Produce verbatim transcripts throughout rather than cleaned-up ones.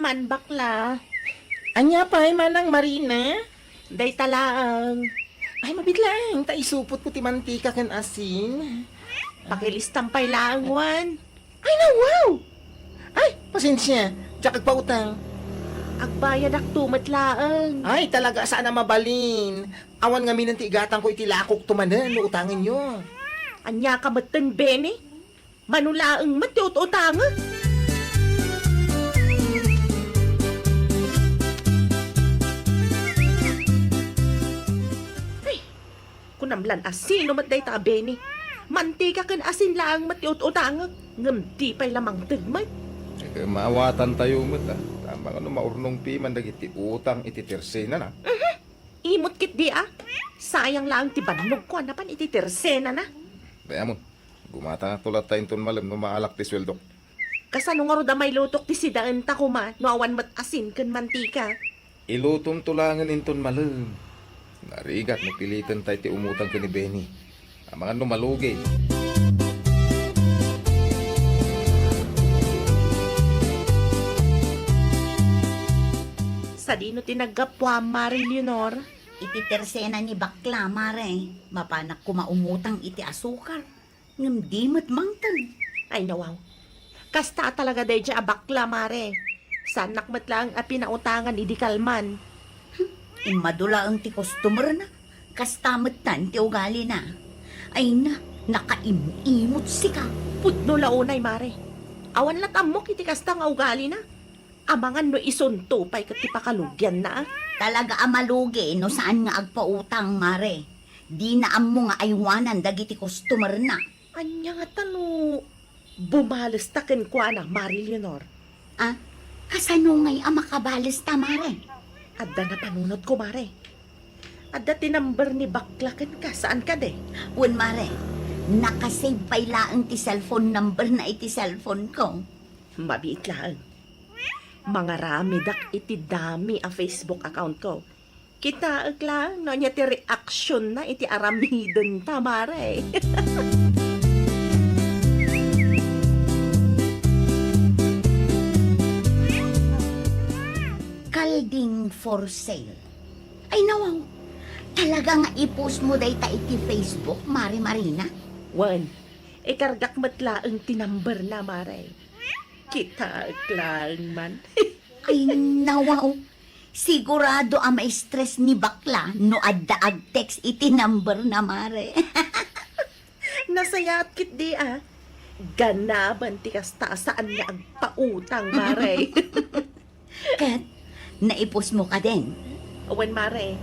Pan bakla. Ania pay, Manang Marina? Dayta laeng. Ay, mabiit laeng, ta isupotko ti mantika ken asin. Pakilistam pay laeng, wen. Ay, nawaw! Ay, pasensia, diak agpautang. Agbayadakto met laeng. Ay, talaga, saan a mabalin. Awan ngamin ti igatangko iti lakokto manen no utangenyo. Ania ka metten, Benny? Mano laeng met ti ut-utangek? Ay, kunam lan a sino met dayta a Benny? Mantika ken asin laeng met ti ut-utangek, ngem di pay la mangted met. Eh, maawatantayo met, a. Tama nga no maurnongpiman dagiti utang iti tersenana. Imot ketdi a. Sayang laeng ti bannogko a napan iti tersenana. Dayamon, gumatangakto latta inton malem no maalak ti sueldok. Kasano ngarud a mailutok ti sidaenta koma no awan met asin ken mantika? Ilutomto laengen inton malem. Narigat no pilitenta iti umutang ken ni Benny. Amangan no malugi. Sadino ti naggapuam, Mare Leonor? Iti tersena ni bakla, Mare. Mapanak koma umutang iti asukar. Ngem di met mangted. Ay, nawaw. Kasta talaga daydiay a bakla, Mare. Saannak met laeng a pinautangan idi kalman. Hmm, immadu laeng ti customer-na. Kasta metten ti ugalina. Ay na, nakaim-imot sika. Pudno la unay, Mare. Awan la't ammok iti kasta nga ugalina. Amangan no isunto pay ket ti pakalugianna, a. Talaga a malugi no saan nga agpautang, Mare. Dina ammo nga aywanan dagiti customer-na. Ania ngata no bumalesta kenkuana, Mare Leonor? Ah, kasano ngay a makabalesta, Mare? Adda napanunotko, Mare. Adda ti number ni bakla kenka, saan kadi? Wen, Mare. Nakasave pay laeng ti cellphone number-na iti cellphone-ko. Mabiit laeng. Mangaramidak iti dami a Facebook account-ko. Kitaek laeng no ania ti reaksionna iti aramidenta, Mare. Kalding for sale. Ay, nawaw. Talaga nga i-post mo dayta iti Facebook, Mare Marina? Wen, ikargak met laeng ti number-na, Mare. Kitaek laeng man. Ay, nawaw. Sigurado a ma-stress ni bakla no adda ag-text iti number-na, Mare. Nasayaat ketdi, a. Ganaban ti kasta a saan nga agpautang, Mare. Ket, naipost mo kadin? Wen, Mare.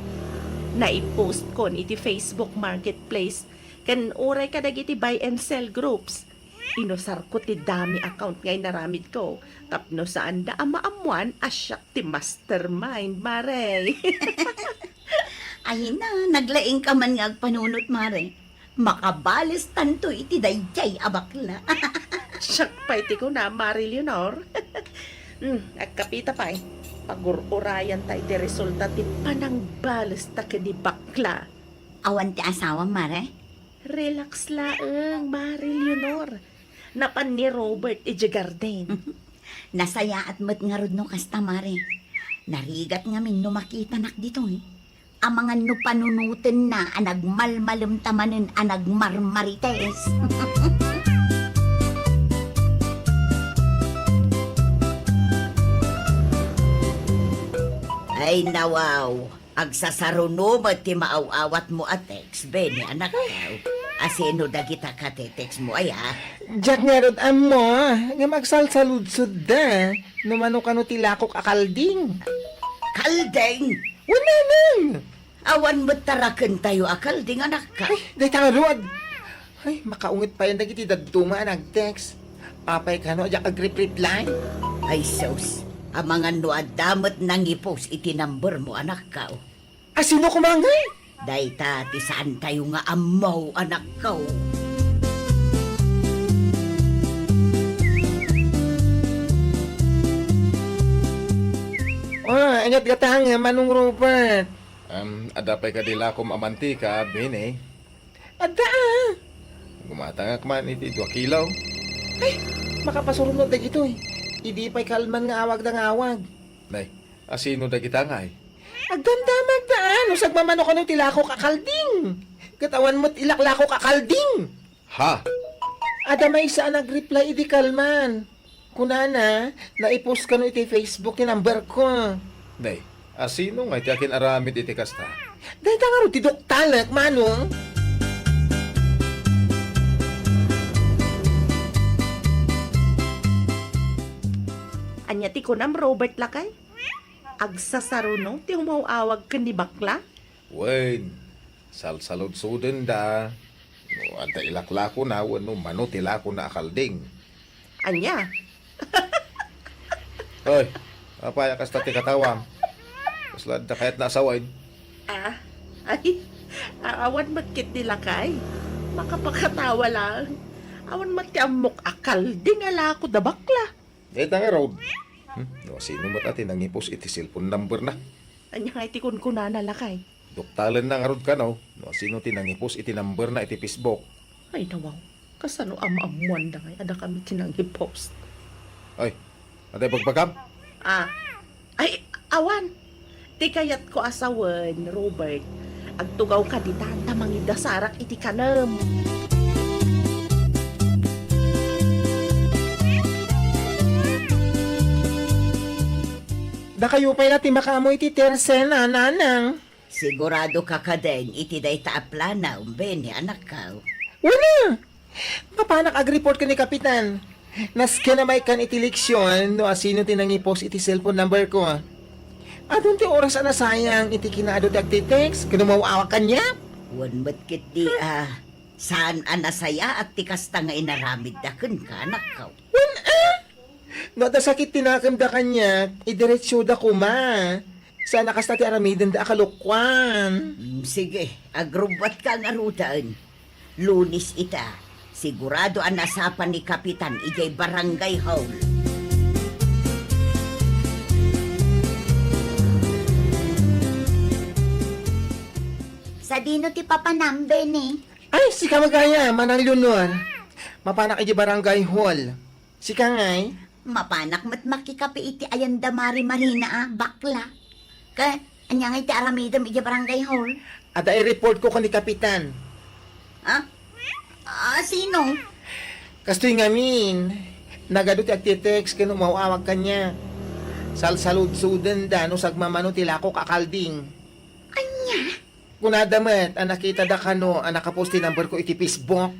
Naipostkon iti Facebook Marketplace ken uray kadagiti buy and sell groups. Inusarko ti dami account nga inaramidko tapno saanda a maammoan a siak ti mastermind, Mare. Ay na, naglaingka man nga agpanunot, Mare. Makabalestanto iti daydiay a bakla. Siak pay ti kuna, Mare Leonor. Hmm, agkapita pay. Pagur-urayanta iti resulta ti panangbalesta ken ni bakla. Awan ti asawam, Mare? Relax laeng, Mare Leonor. Napan ni Robert idiay garden. Nasayaat met ngarud no kasta, Mare. Narigat ngamin no makitanak ditoy. Amangan no panunotenna a nagmalmalemta manen a nagmarmarites. Ay, nawaw. Agsasaruno met ti maaw-awatmo a text, Benny, anakko. Asino dagita katetext mo aya? Diak ngarud ammo, ngem agsalsaludsodda no mano kano ti lakok a kalding. Kalding? Wen, nanang! Awan met tarakentayo a kalding, anakko. Ay, dayta ngarud. Ay, makaunget payen dagiti dadduma a nag-text. Apay kano a diak agrep-reply? Ay sus, amangan no adda met nangipost iti number mo, anakko. Asino koma ngay? Dayta ti saantayo nga ammo, anakko. Ah, ingat gatang, Manong Robert. Em, adda pay kadi lakom a mantika, Benny? Adda, a. Gumatangak man iti dua kilo. Ay, makapasurunod dagitoy. Idi pay kalman nga awagda nga awag. Nay, asino dagita ngay? Agdamdamagda, a, no sagmamano kano ti lakok a kalding. Ket awan met ilaklakok a kalding. Ha? Adda maysa a nag-reply idi kalman. Kunana, naipost kano iti Facebook ti number ko. Nay, asino ngay ti akin-aramid iti kasta? Dayta ngarud ti duktalek, Manong. Ania ti kunam, Robert, lakay? Agsasaruno ti umaw-awag ken ni bakla? Wen, salsaludsodenda no adda ilaklakona wenno mano ti lakona a kalding. Ania? Hoy, apay a kasta ti katawam? Kasla adda kayatna a sawen? Ah, ay, a-, awan met ketdi, lakay. Makapakatawa laeng. Awan met ti ammok a kalding a lako da bakla. Dayta ngarud. Hmm, no asino met a ti nangipos iti cellphone number na? Ania ngay ti kunkunana, lakay? Duktalenna ngarud kano no asino ti nangipos iti number na iti Facebook. Ay, nawaw. Kasano a maammoanda ngay a dakami ti nangipos? Ay, adda ibagbagam? Ah. Ay, awan. Ti kayatko a sawen, Robert, agtugawka ditan ta mangidasarak iti kanem. Dakayo pay la ti makaammo iti tersen, nanang. Sigurado ka kadin iti dayta a planaw, Benny, anakko? Wen a! Mapanak agreport ken ni Kapitan. Nasken a maikkan iti leksion no asino ti nangipost iti cellphone number ko. Adun ti oras a nasayang iti kinaadu ti agtitext ken umaw-awag kaniak. Wen met ketdi a saan a nasayaat ti kasta nga inaramidda kenka, anakko. Wen a! No adda sakit ti nakemda kaniak, idiretsoda koma. Saan a kasta ti aramidenda a kalokuan. Mm, sige, agrubbuatka ngaruden. Lunes ita, sigurado a nasapa ni Kapitan idiay barangay hall. Sadino ti papanam, Benny? Ay, sika met gayam, Manang Leonor. Mapanak idiay barangay hall. Sika ngay? Mapanak met makikape iti ayan da Mari Marina a bakla. Ket ania ngay ti aramidem idiay barangay hall? Adda i-report ko ken ni Kapitan. Ha? Ah, sino? Kastoy ngamin, nagadu ti agtitext ken umaw-awag kaniak. Salsaludsodenda no sagmamano ti lakok a kalding. Ania? Kunada met a nakitada kano a nakapost ti number ko iti Facebook.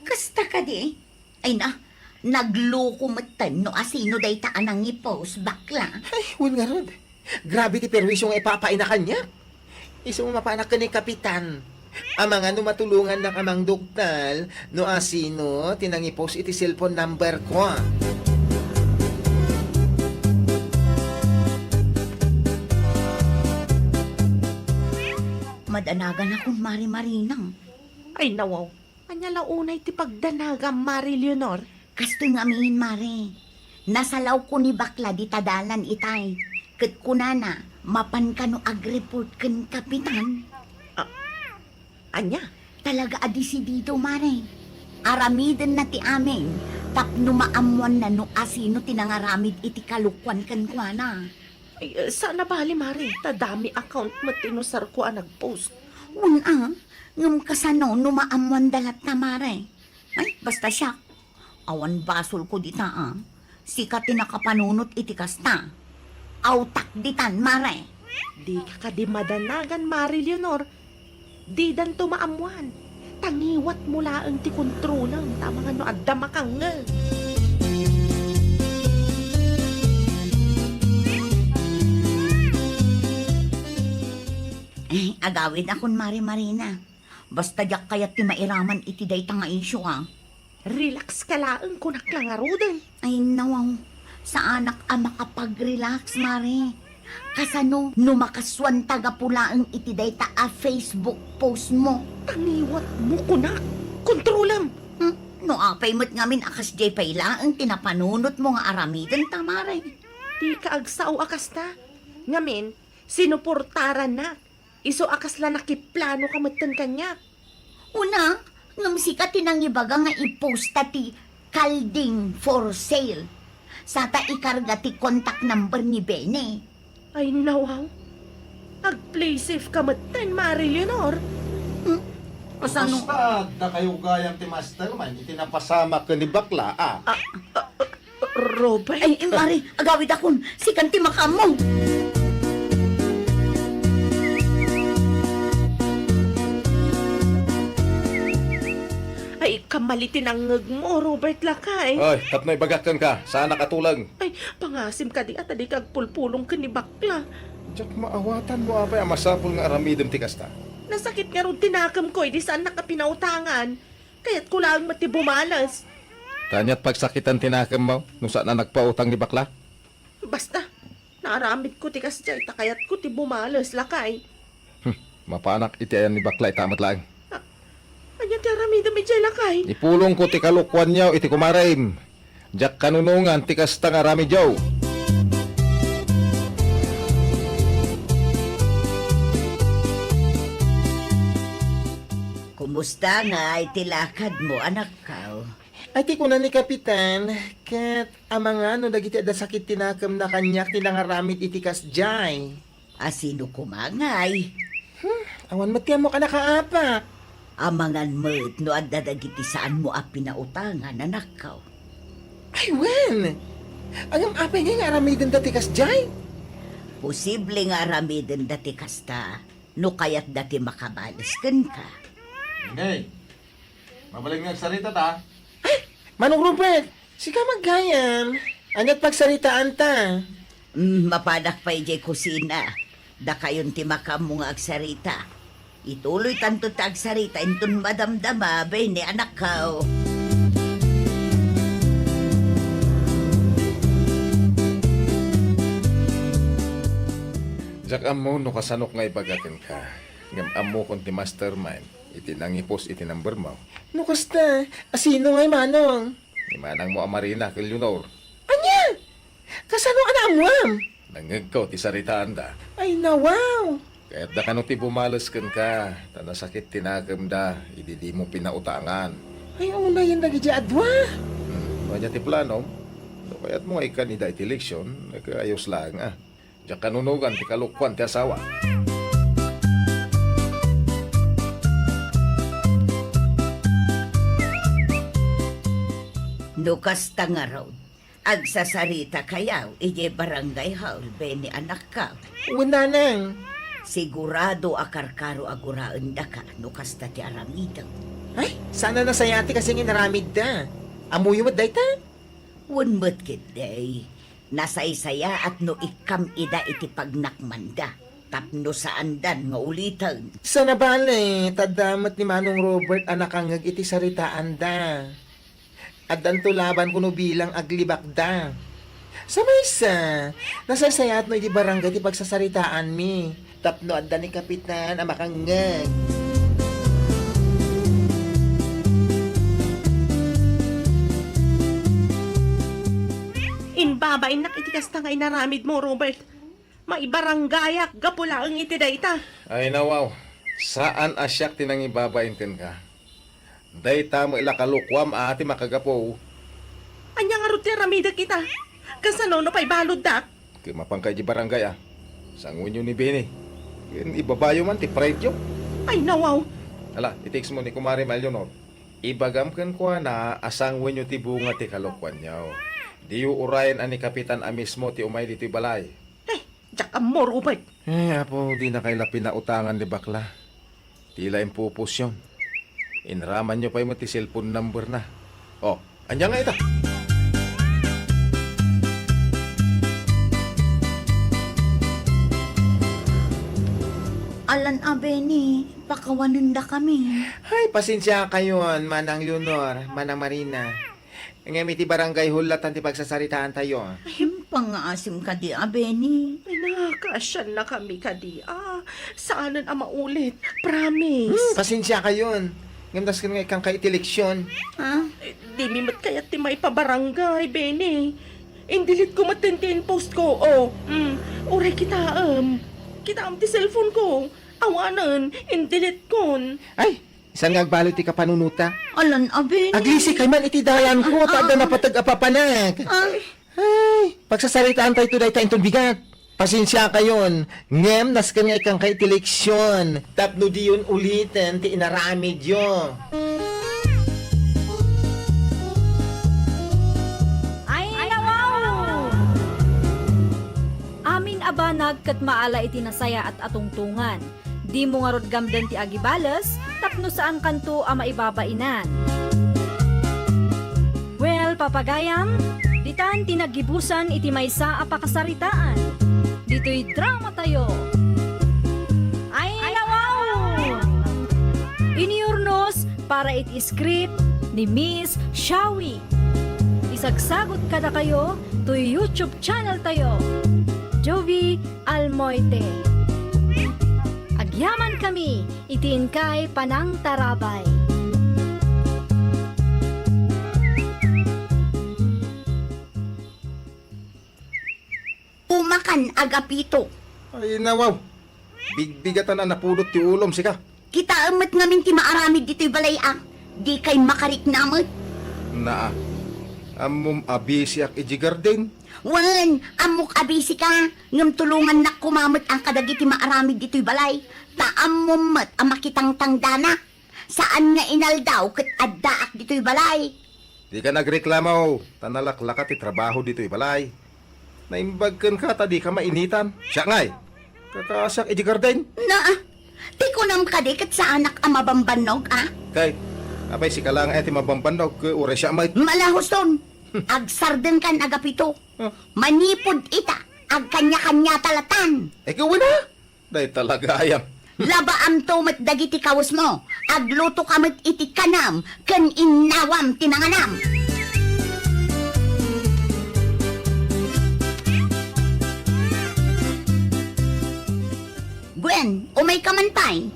Kasta kadi? Ay na, nagloko metten no asino dayta a nangipost, bakla. Ay, wen ngarud. Grabe ti perwisyo nga ipapaina kaniak. Isu nga mapanak ken ni Kapitan. Amangan no matulongannak a mangduktal no asino ti nangipost iti cellphone number ko. Madanagan akon, Mari Marina. Ay, nawaw. Ania la unay ti pagdanagam, Mari Leonor? Kastoy ngamin, Mare. Nasalawko ni bakla dita dalan itay. Ket kunana, mapan kano agreport ken Kapitan. Ah, ania? Talaga a desidido, Mare. Aramidenna ti amin tapno maammoanna no asino ti nangaramid iti kalokuan kenkuana. Ay, eh, saan a bali, Mare, ta dummy account met ti inusarko a nagpost. Wen a, ngem kasano no maammoanda latta, Mare? Ay, basta siak, awan basolko dita a. Sika ti nakapanunot iti kasta. Awtak ditan, Mare. Dika kadi madanagan, Mare Leonor. Didanto maammoan. Ta ngiwatmo laeng ti kontrolem, ta amangan no adda makangngeg. Eh, agawidakon, Mare Marina. Basta diak kayat ti mairaman iti dayta nga isyu a. Relax ka laeng, kunak la ngaruden. Ay, nawaw. Saanak a makapag-relax, Mare. Kasano no makasuan ta gapu laeng iti dayta a Facebook post mo? Ta ngiwatmo, kunak. Kontrolem. Hmm? No apay met ngamin a kasdiay pay laeng ti napanunotmo nga aramidenta, Mare. Dika agsao a kasta. Ngamin, sinuportarannak. Isu a kasla nakiplano ka metten kaniak. Una, ngem sika ti nangibaga nga i-posta ti kalding for sale. Sata ikarga ti contact number ni Benny. Ay, nawaw. Ag-play safe ka metten, Mari Leonor. Hmm? Kasano? Basta, adda kayo gayam ti mastermind iti napasamak ken ni bakla, a. Ah, ah, ah, Robert? Ay, eh, Mari, agawidakon. Sikan ti makaammo. Ay, kamali ti nangngegmo, Robert, lakay. Ay, tapno ibagak kenka, saanak a tuleng. Ay, pangasim kadi a ta dika agpulpulong ken ni bakla. Diak maawatan no apay a masapul nga aramidem ti kasta. Nasakit ngarud ti nakemko idi saannak a pinautangan. Kayatko laeng met ti bumales. Ta ania't pagsakitan ti nakemmo no saan a nagpautang ni bakla? Basta, naaramidko ti kasdiay ta kayatko ti bumales, lakay. Hmm, mapanak iti ayan ni bakla ita met laeng. Ah, ania ti aramidem idiay, lakay? Ipulongko ti kalokuanyo iti kumarem. Diak kanunongan ti kasta nga aramidyo. Kumusta ngay ti lakadmo, anakko? Ay, ti kuna ni Kapitan, ket amangan no dagiti adda sakit ti nakemna kaniak ti nangaramid iti kasdiay. A sino koma ngay? Hmm, awan met ti ammok a nakaapak. Amangan met no adda dagiti saanmo a pinautangan, anakko. Ay, wen! Ngem apay ngay nga aramidenda ti kasdiay? Posible nga aramidenda ti kasta no kayatda ti makabales kenka. Inday, mabalin nga agsarita ta. Ay, Manong Robert, sika met gayam. Ania't pagsaritaanta? Mm, mapanak pay idiay kusina. Dakayon ti makaammo nga agsarita. Ituloytanto ti agsarita inton madamdama, Benny, anakko. Diak ammo no kasanok nga ibaga kenka, ngem ammokon ti mastermind iti nangipus iti numbermo. No kasta, a sino ngay, Manong? Ni manangmo a Marina ken Leonor. Ania? Kasano a naammuam? Nangngegko ti saritaanda. Ay, nawaw! Kayatda kano ti bumales kenka, ta nasakit ti nakemda idi dimo pinautangan. Ay, unayen dagiti a dua. Hmm, no ania ti planom? No kayatmo nga ikkan ida iti eleksyon, nakaayos laeng, a. Diak kanunogan ti kalokuan ti asawa. No kasta ngarud, agsasarita kayaw idiay barangay hall, Benny, anakko? Wen, nanang. Sigurado a karkaro a guraendaka no kasta ti aramidem. Ay, saan a nasayaat ti kasdiay nga inaramidda. Ammoyo met dayta? Wen met ketdi. Nasaysayaat no ikkam ida iti pagnakmanda tapno saandan nga uliten. Saan a bale, ta adda met ni Manong Robert a nakangngeg iti saritaanda. Addanto labanko no bilang aglibakda. Sa maysa, nasaysayaat no idi barangay ti pagsasaritaanmi. Tapno adda ni Kapitan a makangngeg. Imbabainnak iti kasta nga inaramidmo, Robert. Maibarangayak gapu laeng iti dayta. Ay, nawaw. Saan a siak ti nangibabain kenka. Dayta met la kalokuam a ti makagapu. Ania ngarud ti aramidek ita? Kasano no pay baluddak? Ket mapanka idiay barangay a. Sanguenyo ni Benny. Ken ibabayo man ti pride-yo. Ay, nawaw! Ala, i-text mo ni Kumare Leonor. Ibagam kenkuana a sanguenyo ti bunga ti kalokuanyo. Diyo urayen a ni Kapitan a mismo ti umay ditoy balay. Eh, diak ammo, Robert. Eh, Apo, dinakay la pinautangan ni bakla. Ti la impupusyon. Inramanyo pay met ti cellphone number na. Oh, ania nga ita? Alan a Benny, pakawanendakami. Ay, pasensiakayon, Manang Leonor, Manang Marina. Ngem iti barangay hall latta ti pagsasaritaantayo. Ay, pangaasim kadi a Benny. Ay, nangakaasiannakami kadi a. Saanen a maulit. Promise. Hmm, pasensiakayon. Ngem nasken nga ikkanka iti eleksyon. Ha? Eh, dimi met kayat ti maipabarangay, Benny. Indilitko met ti in-postko. Oh, mm, uray kitaem. Kitaem ti cellphoneko. Awanen, indilitkon. Ay, saan nga agbalud ti kapanunota? Alan a Benny. Aglisik kay man iti dalanko, ta adda napateg a papanek. Ah. Ay, pagsasaritaan tayo dayta inton bigat. Pasensiakayon, ngem nasken nga ikkanka iti leksion tapno diyon uliten ti inaramidyo. Ay, nawaw! Amin a banag ket maala iti nasayaat a tungtongan. Dimo ngarud gamden ti agibales tapno saankanto a maibabainan. Well, papagayam, ditan ti naggibusan iti maysa a pakasaritaan. Ditoy drama tayo. Ay, nawaw! Iniurnos para iti script ni Miss Shawi. Isagsagot kadakayo toy YouTube channel tayo, Jovi Almoite. Agyaman kami iti inkay panangtarabay. Umakan, Agapito. Ay, nawaw. Bigbigatan a napudot ti ulom, sika. Kitaem met ngamin ti maaramid ditoy balay a. Dikay makarikna met. Naa. Ammom a bisiak iti garden? Wen, ammok a bisika, ngem tulongannak koma met a kadagiti maaramid ditoy balay. Ta ammom met a makitangtangdanak. Saan nga inaldaw ket addaak ditoy balay. Dika nagreklamo, ta nalaklaka ti trabaho ditoy balay. Naimbag kenka ta dika mainitan. Siak ngay, kakaasiak iti garden. Naa, ti kunam kadi ket saanak a mabambannog, a? Kay, apay sika la nga ti mabambannog, uray siak met. Malahuston, agsardengkan, Agapito. Ah. Manipud ita, agkaniakaniata latan. Ikaw na? Dayta la gayam. Labaamto met dagiti kawesmo. Aglutoka met iti kanam ken innawam ti nanganam. Gwen, umayka man pay.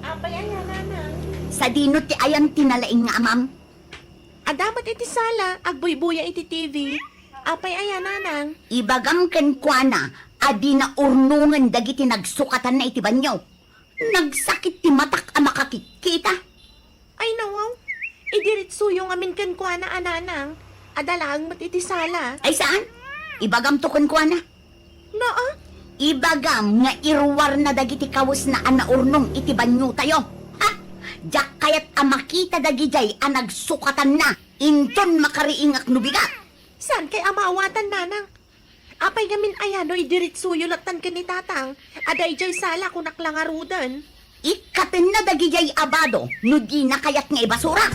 Apay aya, nanang? Sadino ti ayan ti nalaing nga amam? Adda met iti sala, agbuybuya iti T V. Apay aya, nanang? Ibagam kenkuana a dina urnongen dagiti nagsukatanna iti banio. Nagsakit ti matak a makakitkita. Ay, nawaw. Idiritsuyo ngamin kenkuana a, nanang. Adda laeng met iti sala. Ay, saan? Ibagamto kenkuana. Naa? Ibagam nga iruarna dagiti kawesna a naurnong iti baniotayo. Ha? Diak kayat a makita dagidiay a nagsukatanna. Inton makariingak no bigat. Saan kay a maawatan, nanang? Apay ngamin aya no idiritsuyo lattan ken ni tatang a daydiay sala, kunak la ngaruden? Ikkatenna dagidiay a bado no dina kayat nga ibasura.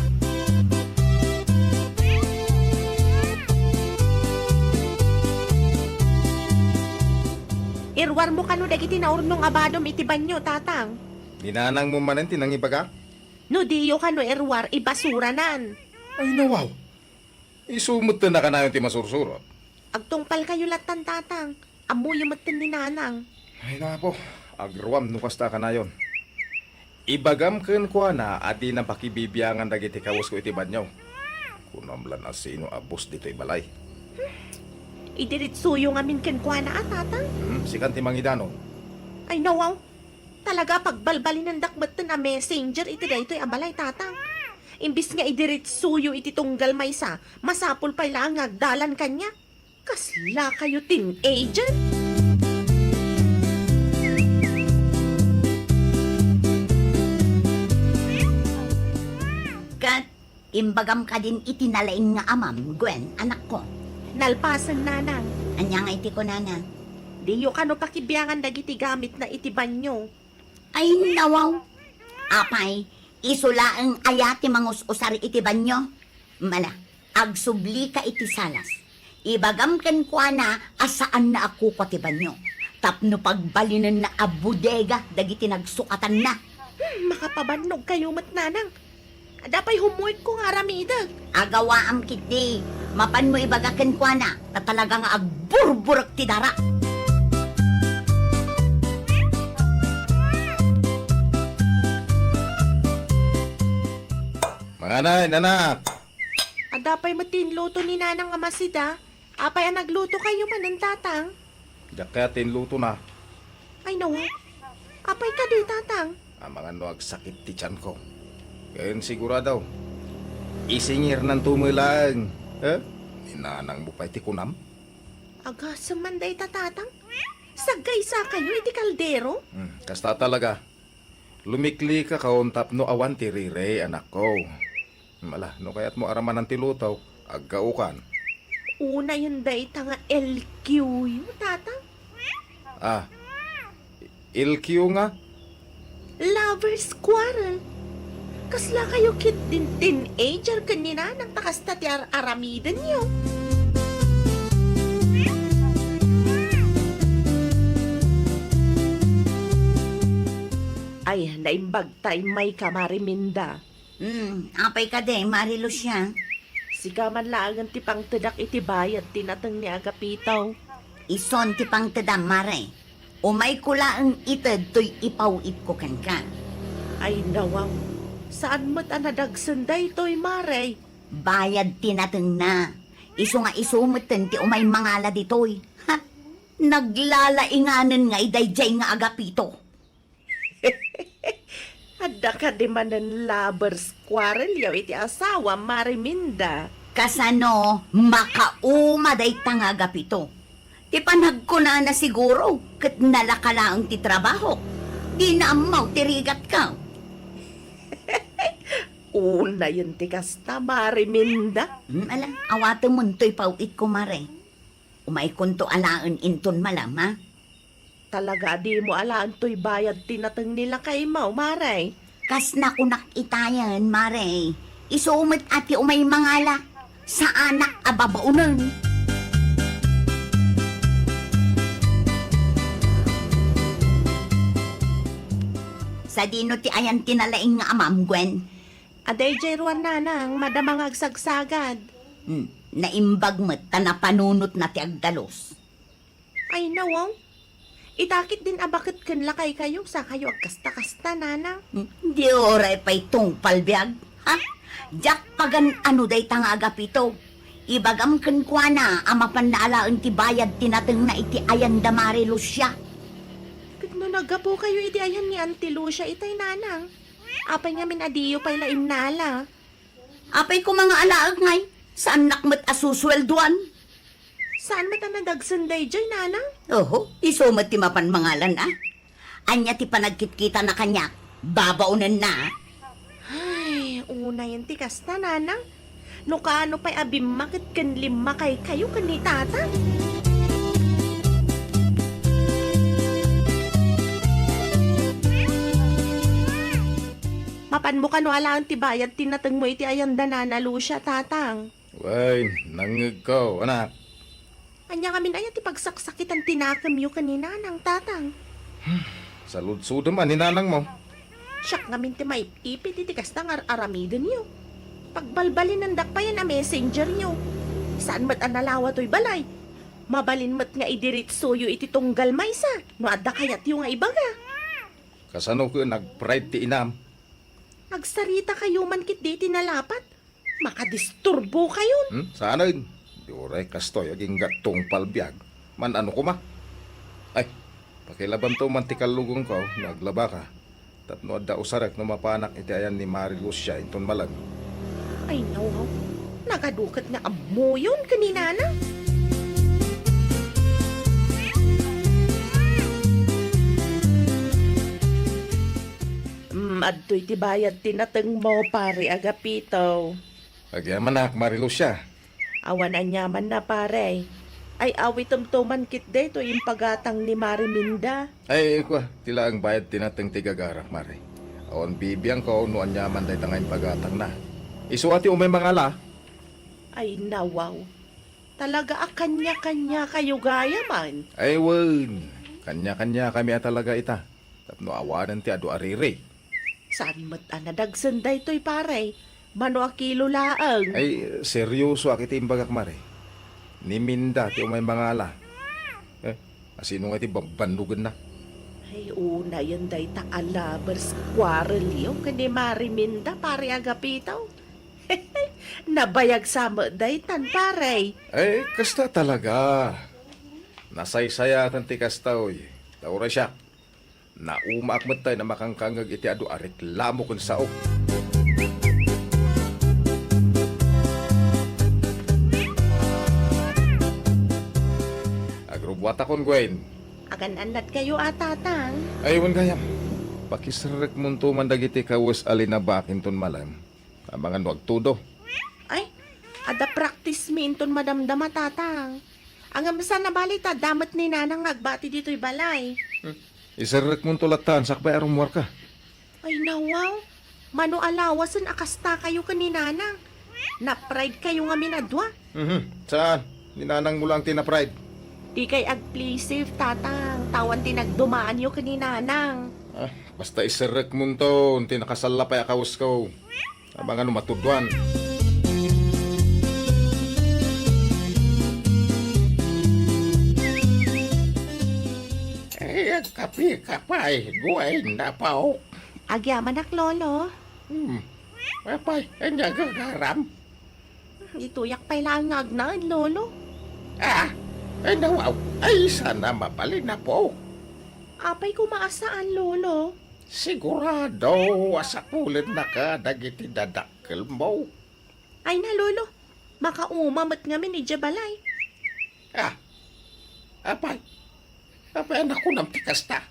Iruarmo kano dagiti naurnong a badom iti banio, tatang? Ni nanangmo manen ti nangibagak? No diyo kano iruar, ibasuranan. Ay, nawaw. Isu metten a kanayon ti masursurot. Agtungpalkayo lattan, tatang. Ammoyo metten ni nanang. Ay, napo, agruam no kasta a kanayon. Ibagam kenkuana a dina pakibibiangan dagiti kawesko iti banio. Kunam la no sino a boss ditoy balay. Idiritsuyo ngamin kenkuana a, tatang? Hmm, sikan ti mangidanon. Ay, nawaw. Talaga, pagbalbalinendak metten a messenger iti daytoy a balay, tatang. Imbis nga idiritsuyo iti tunggal maysa, masapul pay laeng nga agdalan kaniak. Kasla kayo teenager? Ket imbagam kadin iti nalaing nga amam, Gwen, anakko. Nalpasen, nanang. Ania nga iti kunana? Diyo kano pakibiangan dagiti gamitna iti banio. Ay, nawaw. Apay, isu laeng aya ti mangus-usar iti banio? Mala, agsublika iti salas. Ibagam kenkuana a saanna a kukua ti banio, tapno pagbalinenna a bodega dagiti nagsukatanna. Hmm, makapabannog kayo met, nanang. Adda pay homework ko nga aramidek. Agawaam ketdi. Mapanmo ibaga kenkuana, ta talaga nga agburburek ti dara. Manganay, nanak. Adda pay met ti inluto ni nanang a masida. Apay a nagluto kayo manen, tatang? Diak kayat ti inlutona. Ay, nawa. Apay kadi, tatang? Amangan no agsakit ti tianko. Ken sigurado, isingirnanto met laeng. Eh? Ni nanangmo pay ti kunam? Agasem man dayta, Tatang. Saggaysakayo iti kaldero? Hmm, kasta talaga. Lumiklikaon tapno awan ti rire, anakko. Hmm, ala, no kayatmo aramanan ti lutok, aggaokan. Unayen dayta nga L Q yo, Tatang. Ah, L Q nga? Lovers quarrel. Kasla kayo ket din teenager ken ni Nanang ta kasta ti ar-aramidenyo. Ay, naimbag ta immayka, Mare Minda. Hmm, apay kadi, Mare Lucia? Sika man laengen ti pangtedak iti bayad ti nateng ni Agapito. Isun ti pangtedam, Mare. Umayko laeng ited toy ipaw-itko kenka. Ay, nawaw. Saan met a nadagsen daytoy, Mare? Bayad ti natengna. Isu nga isu metten ti umay mangala ditoy. Ha? Naglalainganen ngay daydiay nga Agapito. Adda kadi manen lovers quarrel yo iti asawa, Mare Minda? Kasano makauma dayta nga Agapito? Ti panagkunana siguro ket nalaka laeng ti trabaho. Dina ammaw ti rigatka. Unayen ti kasta, Mare Minda. Hmm, ala, awatemon toy paw-itko, Mare. Umaykonto alaen inton malam, ha? Talaga a dimo alaen toy bayad ti nateng ni lakaymo, Mare? Kas nakunak itayen, Mare. Isu met a ti umay mangala. Saanak a babaonen. Sadino ti ayan ti nalaing nga amam, Gwen? Adaydiay ruar, Nanang, madama nga agsagsagad. Hmm, naimbag met ta napanunotna ti agdalus. Ay, nawaw. Ita ketdin a baket ken lakaykayo, sakayo agkasta-kasta, Nanang. Hmm, di uray pay tungpal biag, ha? Diak pagan-ano dayta nga Agapito. Ibagam kenkuana a mapanna alaen ti bayad ti natengna iti ayan da Mare Lucia. Ket no naggapukayo iti ayan ni Auntie Lucia itay, Nanang, apay ngamin a diyo pay la innala? Apay koma nga alaek ngay, saannak met a susueldoan. Saan met a nadagsen daydiay, Nanang? Oho, isu met ti mapan mangalan, a. Ania ti panagkitkitana kaniak? Babaonenna. Ay, unayen ti kasta, Nanang. No kaano pay a bimmakket ken limmakaykayo ken ni Tatang? Mapanmo kano alaen ti bayad ti natengmo iti ayan da Nana Lucia, Tatang? Wen, nangngegko, anak. Ania ngamin aya ti pagsaksakitan ti nakemyo ken ni Nanang, Tatang? Saludsodem a ni Nanangmo. Siak ngamin ti maip-ipit iti kasta nga ar-aramidenyo. Pagbalbalinendak payen a messengeryo. Saan met a nalawa toy balay. Mabalin met nga idiritsoyo iti tunggal maysa no adda kayatyo nga ibaga. Kasano ket nag-pride ti inam? Agsarita kayo man ketdi iti nalapat. Makadisturbo kayon. Hmm? Saanen? Di uray kastoy agingga tungpal biag. Man-ano koma? Ay, pakilabamto man ti kallugongko no aglabaka. Tapno adda usarek no mapanak iti ayan ni Mari Lucia inton malam. Ay, nawaw. Nagaduket nga ammoyon ken ni Nana. Mm, adtoy ti bayad ti natengmo, Pare Agapito. Agyamanak, Mari Lucia. Awan aniamanna, pare. Ay, awitemto man ketdi toy impagatang ni Mari Minda. Ay, kua, ti laeng bayad ti nateng ti gagarak, Mari. Awan bibiangko no aniaman dayta nga impagatangna. Isu a ti umay mangala. Ay, nawaw. Talaga a kanya-kanya kayo gaya man. Ay, wen. Kanya-kanya kami a talaga ita. Tapno awanen ti adu a riri. Saan met a nadagsen daytoy, pare? Mano a kilo laeng? Ay, seryoso a iti imbagak, Mari. Ni Minda ti umay mangala. Eh, asino nga iti bambannugenna? Ay, unayen dayta a lovers quarrel yo ken ni Mari Minda, Pare Agapito. Nabayag sa met daytan, pare. Ay, kasta talaga. Nasaysayaten ti kasta, oy. Ta uray siak. Naumaak met tay na makangkangngeg iti adu a reklamo ken sao. Takon, Gwen. Agan-annadkayo a, Tatang. Ay, wen gayam. Pakiserrekmonto man dagiti kawes a linabak inton malem. Amangan no agtudo. Ay, adda practice mi inton madamdama, Tatang. Ngem saan a bale ta adda met ni Nanang nga agbati ditoy balay. Hmm. Iserrekmonto latta, sakbay a rummuarka. Ay, nawaw. Mano a lawasen a kastakayo ken ni Nanang? Na-pride kayo ngamin a dua? Mhm. Saan? Ni Nanangmo laeng ti na-pride. Dikay ag-play safe, Tatang. Awan ti nagdumaanyo ken ni Nanang. Ah, basta iserrekmonto, ti nakasalla pay a kawesko. Amangan no matudwan. Eh, agkapika pay, Gwen, apo. Agyamanak, Lolo. Hmm. Apay, ania gagaram? Ditoyak pay laeng nga agnaed, Lolo. Ah, ay, nawaw. Ay, saan a mabalin, apo. Apay koma a saan, Lolo? Sigurado a sapulennaka dagiti dadakkelmo. Ay na, Lolo, makauma met ngamin idiay balay. Ah, apay, apay a nakunam ti kasta?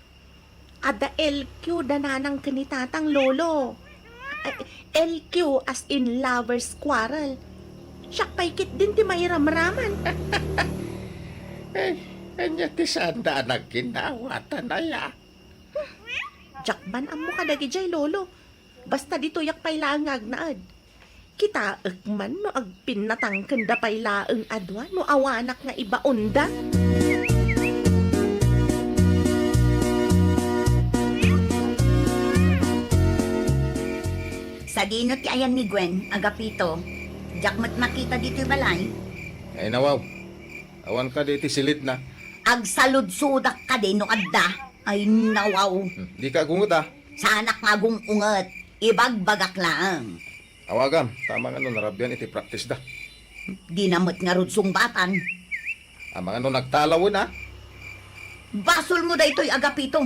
Adda L Q da Nanang ken ni Tatang, Lolo. Ay, L Q as in lovers quarrel. Siak pay ketdin ti mairamraman. Eh, ania ti saanda a nagginnawa, Tanaya? Diak man ammo kadagijay, Lolo. Basta ditoyak pay laeng nga agnaed. Kitaek man no agpinnatangkenda pay laeng a dua no awanak nga ibaonda. Sadino ti ayan ni Gwen, Agapito? Diak met makita ditoy balay. Ay, nawaw. Awan kadi iti silitna. Agsaludsodak kadi no adda. Ay, nawaw. Hmm, dika agunget, a. Saanak nga agung-unget. Ibagbagak laeng. Awagam, ta amangan no narabian iti practice da. Dina met ngarud sungbatan. Amangan no nagtalawen, a. Basolmo daytoy, Agapito.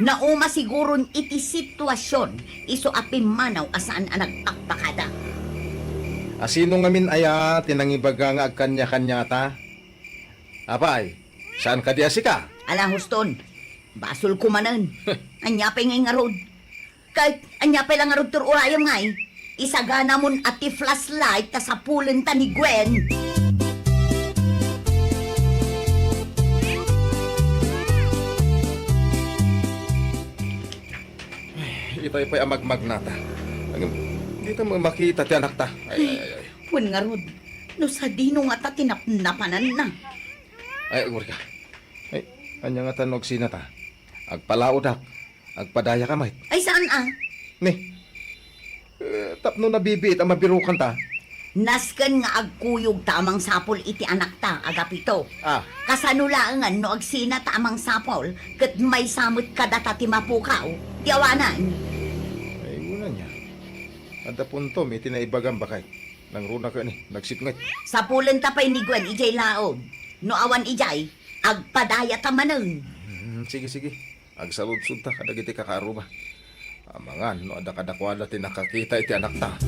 Nauma siguron iti situasion, isu a pimmanaw a saan a nagpakpakada. A, sino ngamin aya ti nangibaga nga agkaniakaniata? Apay, saan kadi a sika? Ala, huston. Basolko manen. Ania pay ngay ngarud? Ket ania pay la ngarud ti ur-urayem ngay? Isaganamon a ti flashlight ta sapulenta ni Gwen. Ay, itay pay a magmagnata. Ngem dita met makita ti anakta. Ay, ay, ay, ay. Wen ngarud, no sadino ngata ti napnapananna? Ay, agurika. Ay, ania ngata no agsinata? Agpalaodak. Agpadayaka met. Ay, saan a? Ni, eh, tapno nabibiit a mabirokanta. Nasken nga agkuyogta a mangsapul iti anakta, Agapito. A. Kasano laengen no agsinata a mangsapul ket maysa met kadata ti mapukaw ti awanan? Ay, wen ania. Adda puntom iti naibagam, baket. Nangruna ket ni, nagsipnget. Sapulenta pay ni Gwen idiay laog. No awan idiay, agpadayata manen. Hmm, sige, sige. Agsaludsodta kadagiti kakaarruma. Amangan no adda kadakuada ti nakakita iti anakta.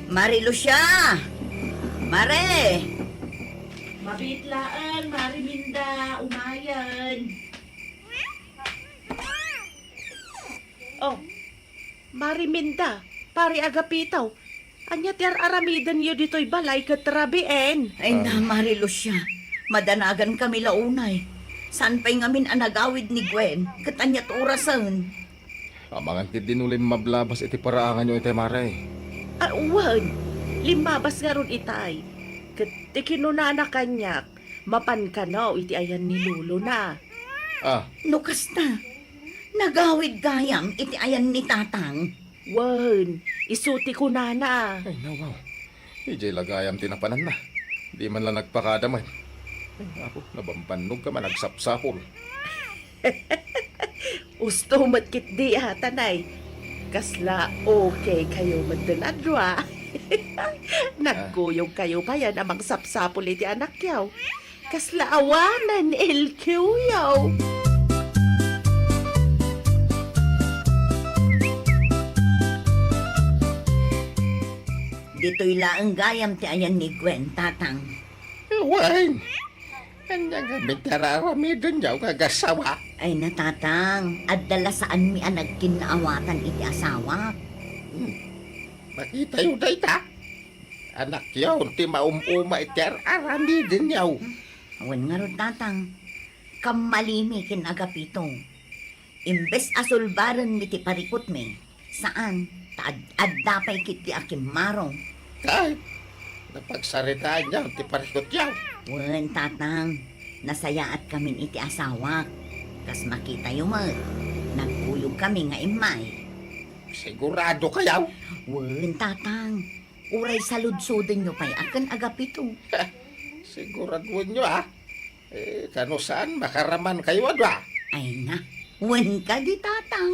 Mari Lucia! Mare! Mabiit laeng, Mari Minda, umayen. Oh, Mari Minda, Pari Agapito, ania ti ar-aramidenyo ditoy balay ket rabien? Ay na, Mari Lucia, madanagankami la unay. Saan pay ngamin a nagawid ni Gwen, ket ania ti orasen? Amangan ketdi no limmablabas iti paraanganyo itay, Mare. A, wen, limmabas ngarud itay. Ket ti kinunana kaniak, mapan kano iti ayan ni lolona. A. No kasta, nagawid gayam iti ayan ni tatang? Wen, isu ti kunana. Ay, nawaw. Idiay la gayam ti napananna. Di man la nagpakada met. Ay, Apo, nabambannogka man agsapsapul. Usto met ketdi a, Tanay. Kasla okay kayo met den a dua. Nagkuyog kayo payen a mangsapsapul iti anakyo. Kasla awanen L Q yo. Itoy laeng gayam ti ayan ni Gwen, Tatang. Wen, ania ngamin ti ar-aramidenyo nga agassawa? Ay na, Tatang, adda la saanmi a nagkinnaawatan iti asawak. Hmm. Makitayo dayta. Anakyo ti maum-uma iti ar-aramidenyo. Wen ngarud, Tatang, kammalimi ken agapito. Imbes a sulbarenmi ti parikutmi, saan, ta ad-, adda pay ketdi a kimmaro. Kay, napagsaritaanyo ti parikutyo? Wen, Tatang, nasayaatkamin iti asawak. Kas makitayo met, nagkuyogkami nga immay. Siguradokayo? Wen, Tatang. Uray saludsodenyo pay a ken agapito. Siguraduenyo, a? Eh, kano saan, makaramankayo a dua? Ay na, wen kadi, Tatang.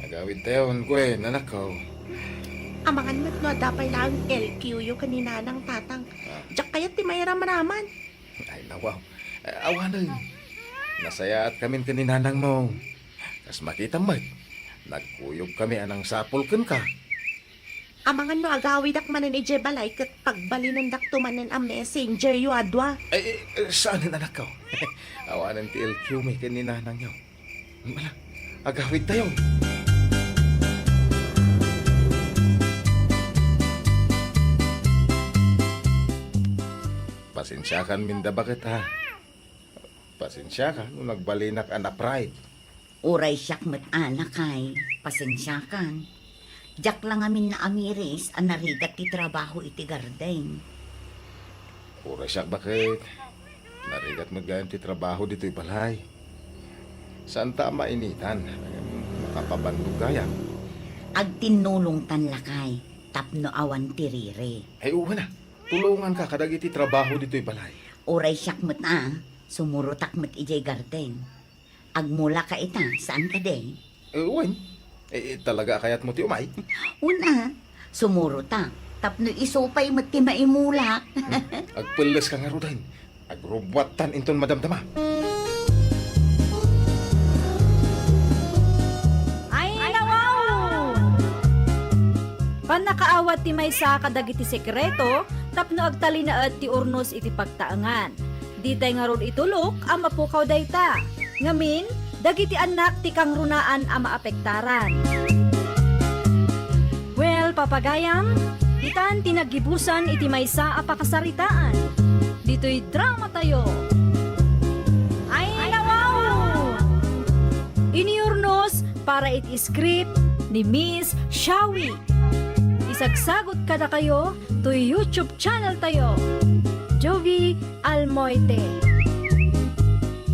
Agawidtayon, Gwen, anakko. Amangan met no adda pay laeng L Q yo ken ni Nanang, Tatang. Ah. Diak kayat ti mairamraman. Ay, nawaw. Eh, awanen. Nasayaatkamin ken ni nanangmo. Kas makitam met, nagkuyogkami a nangsapul kenka. Amangan no agawidak manen idiay balay ket pagbalinendakto manen a messenger yo a dua. Ay, eh, eh, saanen, anakko. Awanen ti L Q mi ken ni nanangyo. Ala, agawidtayo. Pasensiakan, Minda, baket, ha? Pasensiakan no nagbalinak a na-pride. Uray siak met a, lakay, pasensiakan. Diak la ngamin naamiris a narigat ti trabaho iti garden. Uray siak, baket. Narigat met gayam ti trabaho ditoy balay. Saanta a mainitan. Makapabannog gayam. Agtinnulongtan, lakay, tapno awan ti riri. Ay, wen a. Tulonganka kadagiti trabaho ditoy balay. Uray siak met a, sumurotak met idiay garden. Agmulaka ita, saan kadi? Eh, wen. Eh, eh, talaga a kayatmo ti umay? Wen a, sumurotak. Tapno isu pay met ti maimulak. Hmm. Agpelleska ngaruden. Agrubbuattan inton madamdama. Ay, nawaw! Pannakaawat ti maysa kadagiti sekreto tapno agtalinaed ti urnos iti pagtaengan. Ditay ngarud itulok a mapukaw dayta. Ngamin, dagiti annak ti kangrunaan a maapektaran. Well, papagayam, ditan ti naggibusan iti maysa a pakasaritaan. Ditoy dramatayo. Ay, nawaw! Iniurnos para iti script ni Miss Shawi. Isagsagut kadakayo toy YouTube channel tayo, Jovi Almoite.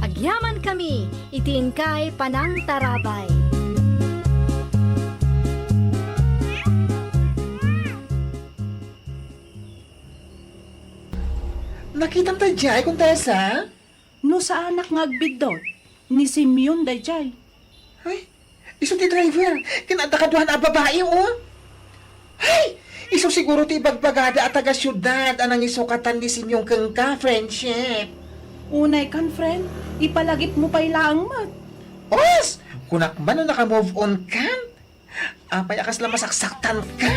Agyaman kami iti inkay panangtarabay. Nakitam daydiay, Contessa? No saanak nga agbiddut, ni Simeon daydiay. Ay, isu ti driver. Ken adda kaduana a babai, o. Ay, isu siguro ti ibagbagada a taga-siudad a nangisukatan ni Simeon kenka, friendship. Unay kan, friend, ipalagipmo pay laeng met. Os! Kunak man no naka-move on kan? Apay a kasla masaksaktanka?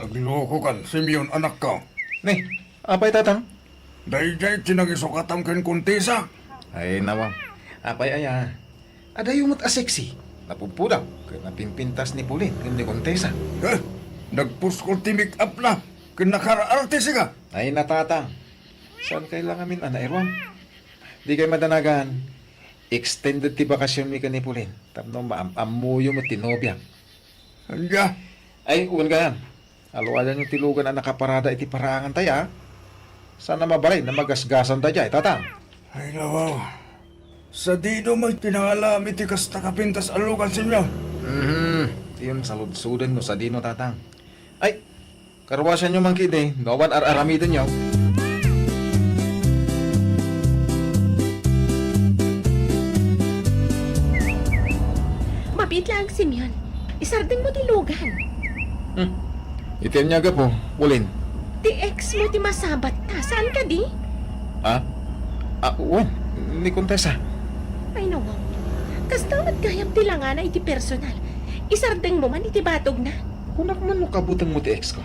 Naglokokan, Simeon, anakko. Ne, apay, Tatang? Daydiay ti nangisukatam ken Contessa. Ay, nawa. Apay aya? Adayo met a sexy. Napudpudaw ken napimpintas ni Pauline ken ni Contessa. Eh, nagpuskol ti make-up na ken nakaar-artesika. Ay, na, Tatang. Saan kay la ngamin a nairuam? Dikay madanagan, extended ti bakasionmi ken ni Pauline tapno maam-ammoyo met ti nobiam. Ania? Ay, wen gayam. Aluadanyo ti lugan a nakaparada iti paraangan tayo, a? Saan a mabalin a magasgasan daydiay, Tatang? Ay, nawaw. Sadino met ti nangalam iti kasta kapintas a lugan, Simeon? Mhm. Diyon saludsoden no sadino, Tatang. Ay, karuasanyo man ketdi, no awan ar-aramidenyo. Mabiit laeng, Simeon. Isardengmo ti lugan. Hmm. Iti ania a gapu, Pauline? Ti ex mo ti masabat ta, saan kadi? Ha? Ah, wen, ni Contessa. Ay, nawaw. Kasta met gayam ti langana iti personal. Isardeng mo man iti batog na. Kunak man no kabuteng mo ti ex ko.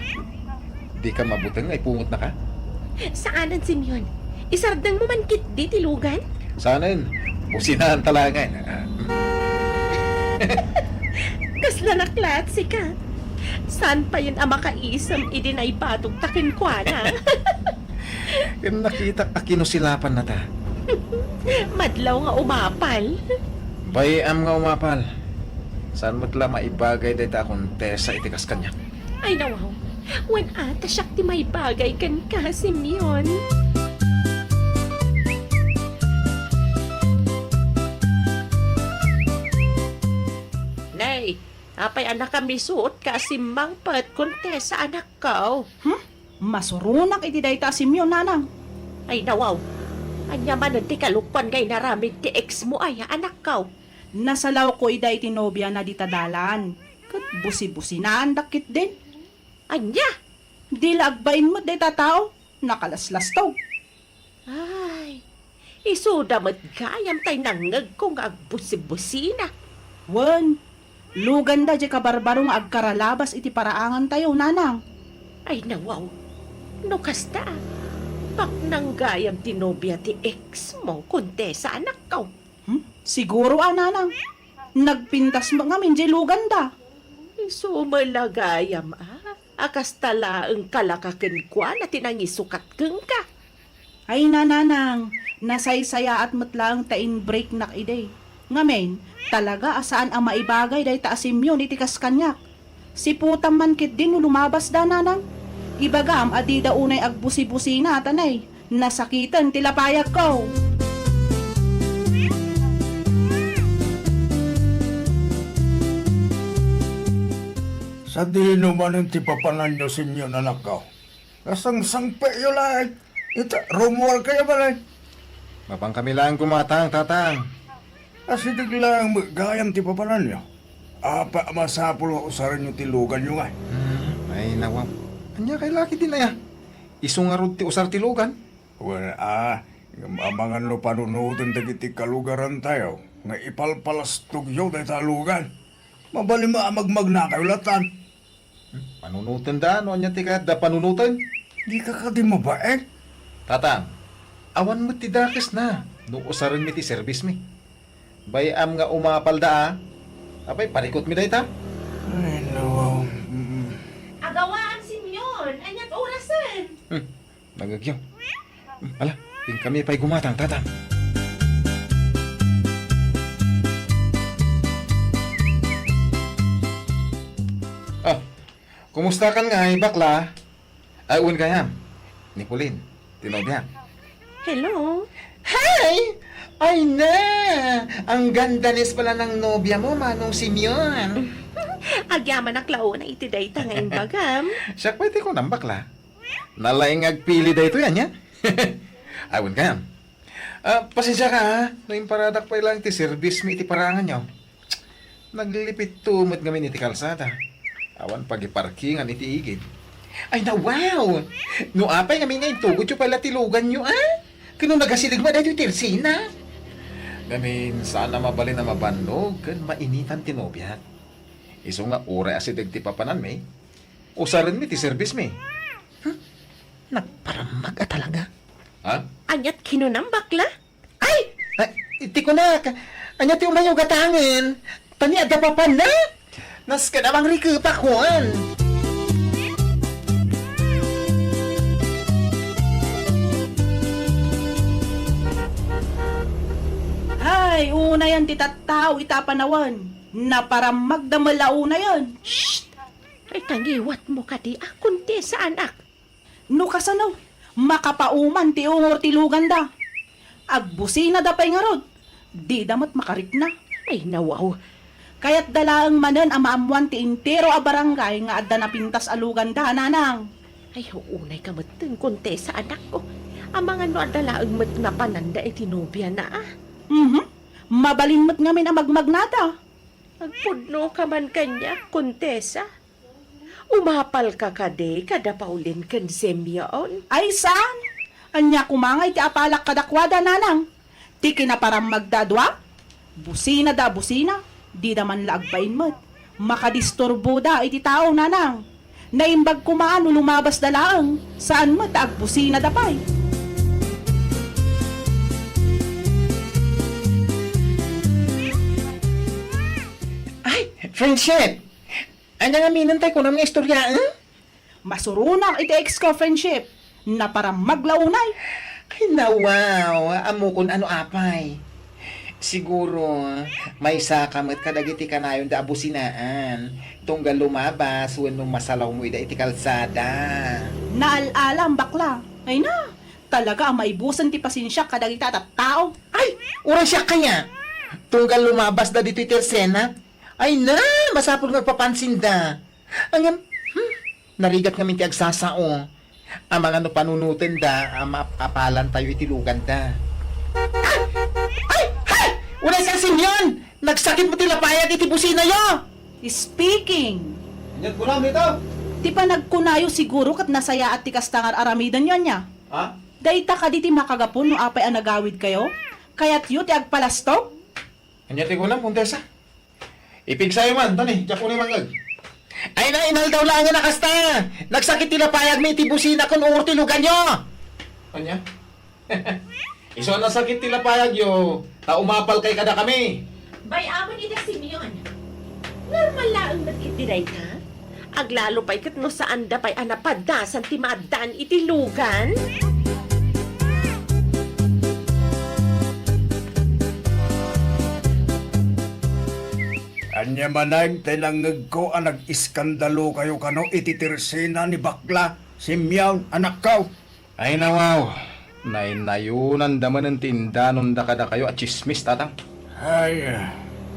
Di ka mabuteng nga ipungot na ka? Saanen, Simeon. Isardeng mo man ketdi ti lugan? Saanen. Businaan ta laengen. Ah, mm. Kasla naklaat sika. Saan payen a makaisem idi naibatog ta kenkuana? Ken nakitak a kinusilapan na ta. Madlaw nga umapal. Bay-am nga umapal. Saan met la maibagay dayta a Contessa iti kas kaniak? Ay, nawaw. Wen ata siak ti maibagay kenka, Simeon. Nay, apay a nakamisuotka a simmangpet, Contessa, anakko? Hmm? Masuronak iti dayta a Simeon, nanang. Ay, nawaw. Ania manen ti kalokuan nga inaramid ti ex mo aya, anakko? Nasalawko ida iti nobiana dita dalan. Ket busi-businaandak ketdin. Ania? Di la agbain met dayta a tao. Nakalaslastog. Ay, isuda met gayam tay nangngegko nga agbusi-busina. Wen, luganda diay kabarbaro nga agkaralabas iti paraangantayo, nanang. Ay, nawaw. No kasta, baknang gayam ti nobia ti ex mo, Contessa, anakko. Hmm? Siguro a, nanang. Nagpintas met ngamin diay luganda. Isu met la gayam a, a kasta laeng kalaka kenkuana ti nangisukat kenka. Ay, nanang, nasaysayaat met laeng ta in-breaknak idi. Ngamin, talaga a saan a maibagay dayta a Simeon iti kas kaniak. Siputam man ketdi no lumabasda, nanang. Ibagam a dida unay agbusi-busina, ta nay, nasakiten ti lapayagko. Sadino manen ti papananyo, Simeon, anakko? Nasangsangpetyo laeng. Ita, rumuarkayo manen. Mapankami laeng gumatang, tatang. Asideg laeng met gayam ti papananyo. Apay a masapul nga usarenyo ti luganyo ngay? Hmm, ay, nawaw. Ania kay laki din aya? Isu ngarud ti usar ti lugan? Wen a, ngem amangan no panunoten dagiti kalugarantayo nga ipalpalastogyo dayta a lugan. Mabalin met a magmagnakayo latan. Hmm? Panunotenda no ania ti kayatda panunoten? Dika kadi mabain? Tatang, awan met ti dakesna no usarenmi ti serbismi. Bay-am nga umapalda a. Apay, parikutmi dayta? Ay, no. Mm. Agawaan, Simeon. Aniat orasen? Hmm. Nangngegyo. Ala, inkami pay gumatang, tatang. Ah, kumusta kan ngay, bakla? Ay, wen gayam. Ni Pauline, ti nobia. Hello. Hi! Ay na! Ang ganda ni pala ng nobia mo, Manong Simeon. Agyamanak la unay iti dayta nga imbagam. Siak pay ti kunam, bakla. Nalaing agpili daytoy, ania? Ay, wen kayam. Ah, pasensiaka, ha, no imparadak pay laeng ti serbismi iti paraanganyo. Naglipitto met ngamin iti kalsada. Awan pagiparkingan iti igid. Ay, nawaw! No apay ngamin nga intugotyo pay la ti luganyo, a? Ken no nagasideg met daytoy ti ersina. Ngamin, saan a mabalin a mabannog ken mainitan ti nobiak. Isu nga uray asideg ti papananmi, usarenmi ti serbismi. Hmm? Nagparammag a talaga. Ha? Aniat kinunam, bakla? Ay! Ay, iti kunak, ania ti umayo gatangen? Tani adda papanna? Nasken a mangrikepak, kuan. Ay, unayan ti tattao ita a panawen. Naparammagda met la unayen. Shh! Ay, tangiwatmo kadi a, Contessa, anak. No kasano, makapauman ti ungor ti luganda. Agbusinada pay ngarud, dida met makarikna. Ay, nawaw. Kayatda laeng manen a maammoan ti entero a barangay nga adda napintas a luganda, nanang. Ay, unayka metten, Contessa, anakko. Amangan no adda laeng met napananda iti nobiana, a. Mhm. Mabalin met ngamin a magmagnada. Agpudnoka man kaniak, Contessa. Umapalka kadi kada Pauline ken Simeon? Ay, saan? Ania koma nga iti apalak kadakuada, nanang? Ti kinaparammagda a dua, businada a busina, dida man la agbain met. Makadisturboda iti tao, nanang. Naimbag koma no lumabasda laeng, saan met a agbusinada pay. Ay, friendship! Ania ngamin ti kunam nga istorya, eh? Masuronak iti ex ko, friendship. Naparammag la unay. Ay, nawaw. Ammokon no apay. Siguro, maysaka met kadagiti kanayonda a businaan. Tunggal lumabas wenno masalawmo ida iti kalsada. Naal-alam, bakla. Ay na, talaga a maibusen ti pasensiak kadagita a tattao. Ay, uray siak kaya. Tunggal lumabasda ditoy tersena. Ay na, masapul nga agpapansinda. Ngem, hmm, narigat ngamin ti agsasao. Amangan no panunotenda a maapalantayo iti luganda. Ay! Ay! Hay! Unay sa Simeon! Nagsakit met ti lapayag iti businayo! Speaking! Aniat kunam dita? Ti panagkunayo siguro ket nasayaat ti kasta nga ar-aramidenyo, ania? Ha? Dayta kadi ti makagapu no apay a nagawidkayo? Kayatyo ti agpalastog? Ania ti kunam, Montesa? Ipigsayo man, tani, diak unay mangngeg. Ay na, inaldaw laengen a kasta! Nagsakit ti lapayagmi iti busina ken ungot ti luganyo! Ania? Isu a nasakit ti lapayagyo, ta umapalkay kadakami. Bay-amon ida, Simeon. Normal laeng met iti dayta. Aglalo pay ket no saanda pay a napaddasan ti maaddaan iti lugan. Ania manen ti nangngegko a nag-iskandalokayo kano iti tersena ni bakla, Simeon, anakko? Ay, nawaw. Naynayonanda manen ti indanonda kadakayo a tsismis, tatang. Ay,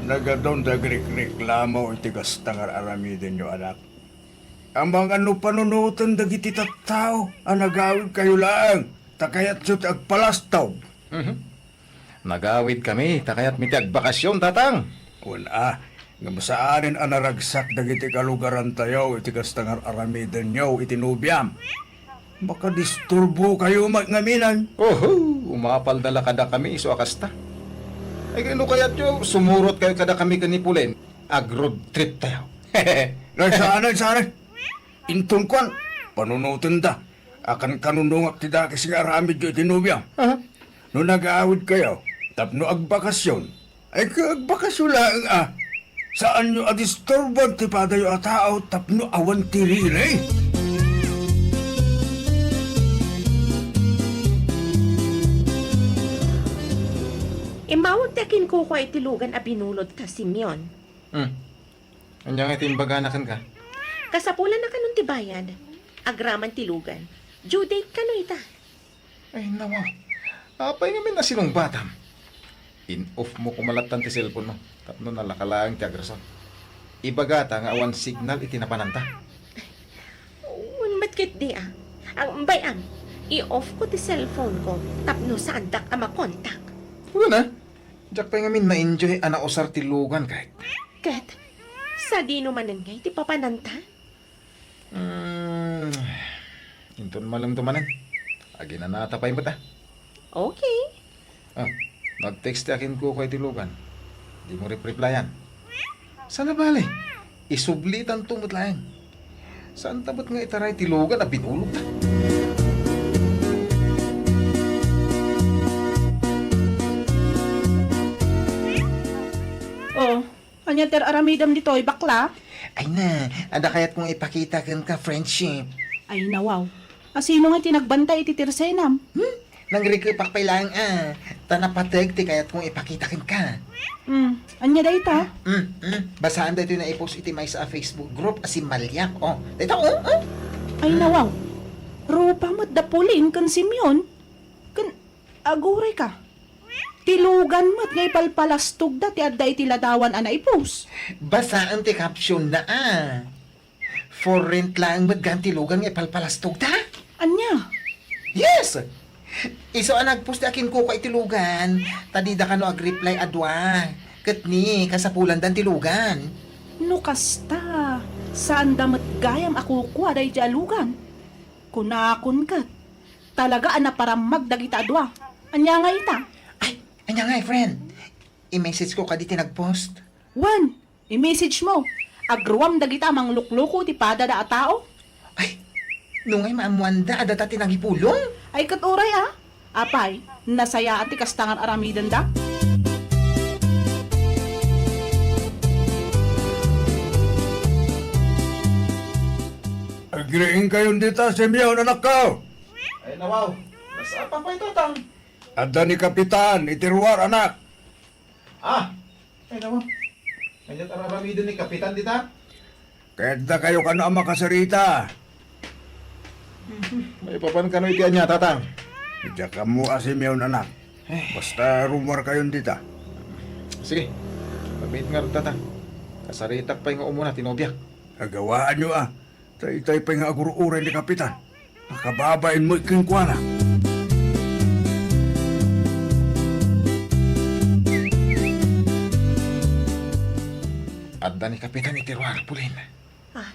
nagadun ti agrikreklamo iti kasta nga ar-aramidenyo, anak. Amangan no panunoten dagiti tattao a nagawidkayo laeng, ta kayatyo ti agpalastog. Mhm. Nagawidkami, ta kayatmi ti agbakasyon, tatang. Wen a, ngem saanen a naragsak dagiti kalugarantayo iti kasta nga ar-aramidenyo iti nobiam. Makadisturbokayo met ngaminen. Oho, umapalda la kadakami isu a kasta. Ay, no kayatyo, sumurotkayo kadakami ken ni Pauline, ag-road triptayo. Ay, saanen, saanen. Inton kuan, panunotenda a kankanunongak ti dakes nga aramidyo iti nobiam. Aha. No nagawidkayo tapno agbakasyon, ay, agbakasyon laeng a. Saanyo a disturban ti padayo a tao tapno awan ti riri. Immawag ti akinkukua iti lugan a binulodka, Simeon. Hmm. Ania ngay ti imbagana kenka? Kasapulan a kanon ti bayad. Agraman ti lugan. Due date kano ita? Ay, nawa. Apay ngamin a sinungbatam? In-off mo koma lattan ti cellphone mo tapno nalaka laeng ti agrason. Ibagata nga awan signal iti napananta. Wen met ketdi a. Ang bay-am, i-off ko ti cellphone ko tapno saandak a makontak. Wen a, diak pay ngamin na-enjoy a nausar ti lugan ket. Ket, sadino manen ngay ti papananta? Hmm, inton malem to manen. Aginanata pay met a. Okay. Ah, nag-text ti akinkukua iti lugan. Dimo rep-replyan. Sana bale, isublitanto met laeng. Saanta met nga itaray ti lugan a binulodta? Oh, ania ti ar-aramidem ditoy, bakla? Ay na, adda kayatko nga ipakita kenka, friendship. Ay, nawaw. Asino nga ti nagbantay iti tersenam? Hmm? Nangrikepak pay laeng a. Ta napateg ti kayatko nga ipakita kenka. Hmm, ania dayta? Hmm, hmm. Basaem daytoy naipost iti maysa a Facebook group a simmaliak. Oh, dayta, oh, oh. Ay, nawaw. Rupa met da Pauline ken Simeon. Ken, aguray ka. Ti lugan met nga ipalpalastogda ti adda iti ladawan a naipost. Basaem ti caption na a. For rent laeng met gayam ti lugan nga ipalpalastogda? Ania? Yes! Isu a nagpost ti akinkukua iti lugan, ta dida kano agreply a dua. Ket ni, kasapulandan ti lugan. No kasta, Saanda met gayam a kukua daydi a lugan. Kunakon ket, talaga a naparammag dagita a dua. Ania nga ita? Ay, ania nga, friend? I-message ko kadi ti nagpost. Wen, i-message mo. Agruam dagita a manglukloko ti padada a tao. Ay, nungay maammoanda a data ti nangipulong? Ay, ket uray a. Apay, nasayaan ti kasta nga aramidenda? Agriingkayon dita, Simeon, anakko. Ay, nawaw. Nasapa pay, Tatang? Adda ni Kapitan iti ruar, anak. Ah, ay, nawaw. Ania ti ar-aramiden ni Kapitan dita? Kayatda kayo kano a makasarita. Maipapan kano iti ania, Tatang? Diak ammo a Simeon, anak. Eh. Basta rummuar kayon dita. Sige. Pamiit ngarud, Tatang. Kasaritak pay nga umuna ti nobiak. Agawaanyo a. Daytay pay nga agur-uray ni Kapitan. Makababain mo kenkuana. Adda ni Kapitan iti ruar, Pauline. Ah,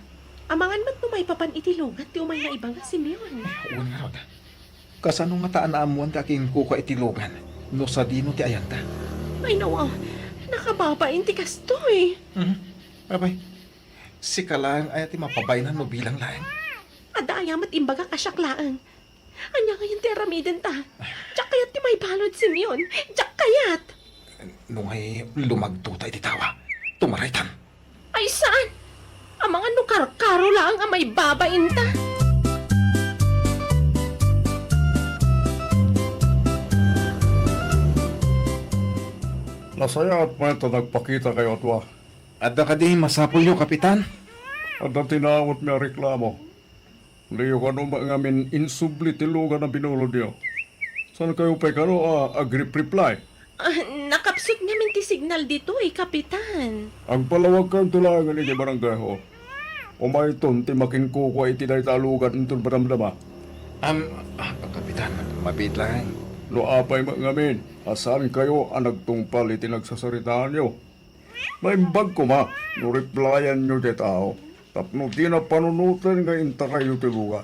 amangan met no maipapan iti lugan ti umay nga ibaga, Simeon. Wen ngarud. Kasano ngata a naammoan ti akinkukua iti lugan no sadino ti ayanta? Ay, nawaw. Nakababain ti kastoy. Mhm. Apay, sika laeng aya ti mapabainna no bilang laeng? Adda aya met imbagak a siak laeng. Ania ngayen ti aramidenta? Diak kayat ti maibalud, Simeon. Diak kayat. Nungay lumagtota iti tawa, tumaraytan. Ay, saan? Amangan no karkaro laeng a maibabainta. Nasayaat met ta nagpakitakayo a dua. Adda kadi masapulyo, Kapitan? Adda tinawetmi a reklamo. Diyo kano met ngamin insubli ti lugan a binulodyo. Saankayo pay kano a agrep-reply? Ah, nakapsut ngamin ti signal ditoy, Kapitan. Agpalawagkayon ti laengen iti barangay hall. Umayton ti makinkukua iti dayta a lugan inton madamdama. Am, ah, Kapitan, mabiit laeng. No apay met ngamin a saankayo a nagtungpal iti nagsasaritaanyo, naimbag koma no replyanyo ti tao tapno dina panunoten nga intakayyo ti lugan.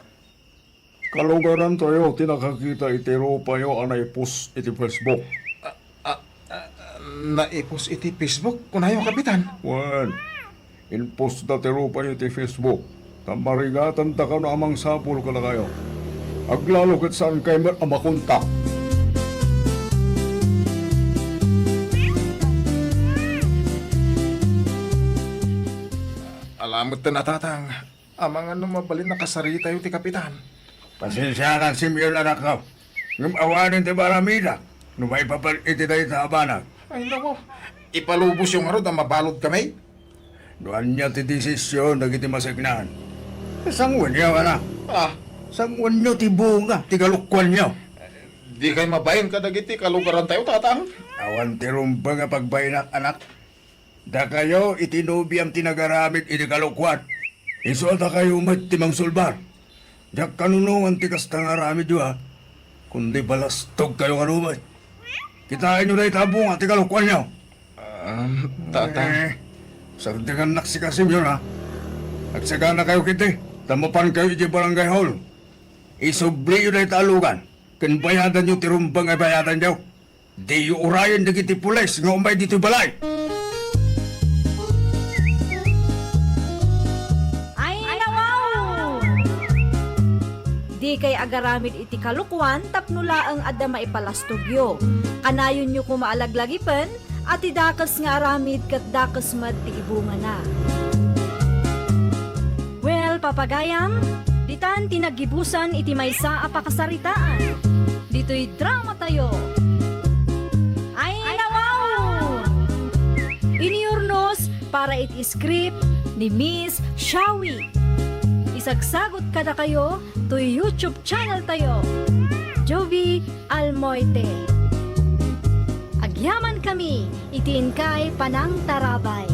Kalugarantayo ti nakakita iti rupayo a naipost iti Facebook. Ah, ah, ah, naipost iti Facebook? Kunayo, Kapitan? Wen, inpostda ti rupayo iti Facebook. Ta marigatanta kano a mangsapul kadakayo. Aglalo ket saankay met a makontak. Alameten a, Tatang. Amangan no mabalin a kasaritayo ti Kapitan. Pasensiakan, Simeon, anakko. Ngem awanen ti maaramidak no maipapan iti dayta a banag. Ay, naku. Ipalubosyo ngarud a mabaludkami? No ania ti desisyon dagiti maseknan, sanguenyo, anak. Ah. Sanguenyo ti bunga ti kalokuanyo. Dikay mabain kadagiti kalugarantayo, Tatang? Awan ti rumbeng a pagbainak, anak. Dakayo iti nobiam ti nagaramid iti kalokuan. Isu a dakayo met ti mangsulbar. Diak kanunongan ti kasta nga aramidyo, a. Kundi balastogkayo kano met. Kitaenyo dayta a bunga ti kalokuanyo. Um, Tata. Eh, sardengannak sika, Simeon, a. Agsaganakayo ketdi, ta mapankayo iti barangay hall. Isubliyo dayta a lugan, ken bayadanyo ti rumbeng a bayadanyo. Diyo urayen dagiti pulis nga umay ditoy balay. Ay, nawaw! Dikay agaramid iti kalokuan tapno laeng adda maipalastogyo. Kanayonyo koma a laglagipen a ti dakes nga aramid ket dakes met ti ibungana. Well, papagayam, ditan ti naggibusan iti maysa a pakasaritaan. Ditoy dramatayo. Ay, nawaw! Inurnos para iti script ni Miss Shawi. Isagsagot kadakayo toy YouTube channel tayo, Jovie Almoite. Agyamankami iti inkay panangtarabay.